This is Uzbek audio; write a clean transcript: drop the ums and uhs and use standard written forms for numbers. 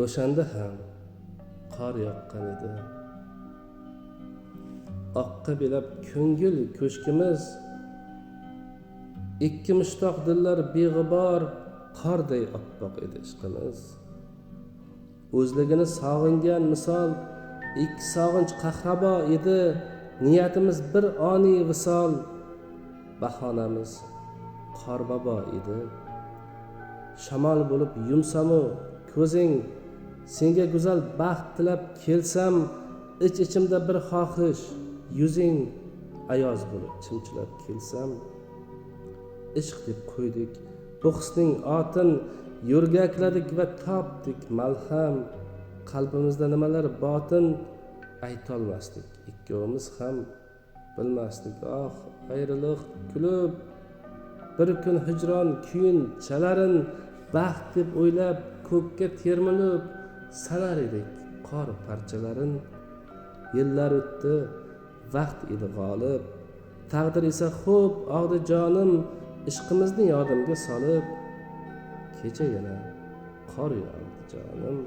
O'shanda ham qor yoqqan edi. Oqqa belab ko'ngil ko'shkimiz, ikki mushtoq dillar beg'ubor, qorday oppoq edi ishqimiz. O'zligini sog'ingan misol, ikki sog'inch qahrabo edi. Niyatimiz bir oniy visol, bahonamiz qorbobo edi. Shamol bo'lib yumsamu ko'zing, senga go'zal baxt tilab kelsam, ich ichimda bir xohish yuzing, ayoz bo'lib chimchilab kelsam. Ishq deb qo'ydik bu hisning otin, yo'rgakladik va topdik malham. Qalbimizda nimalar botin, aytolmasdik ikkovimiz ham, bilmasdik. Oh, ayriliq kulib, bir kun hijron kuyin chalarin, baxt deb o'ylab ko'kka termilib, sanar edik qor parchalarin. Yillar o'tdi, vaqt edi g'olib, taqdir esa xo'p og'di jonim, ishqimizni yodimga solib, kecha yana qor yog'di jonim.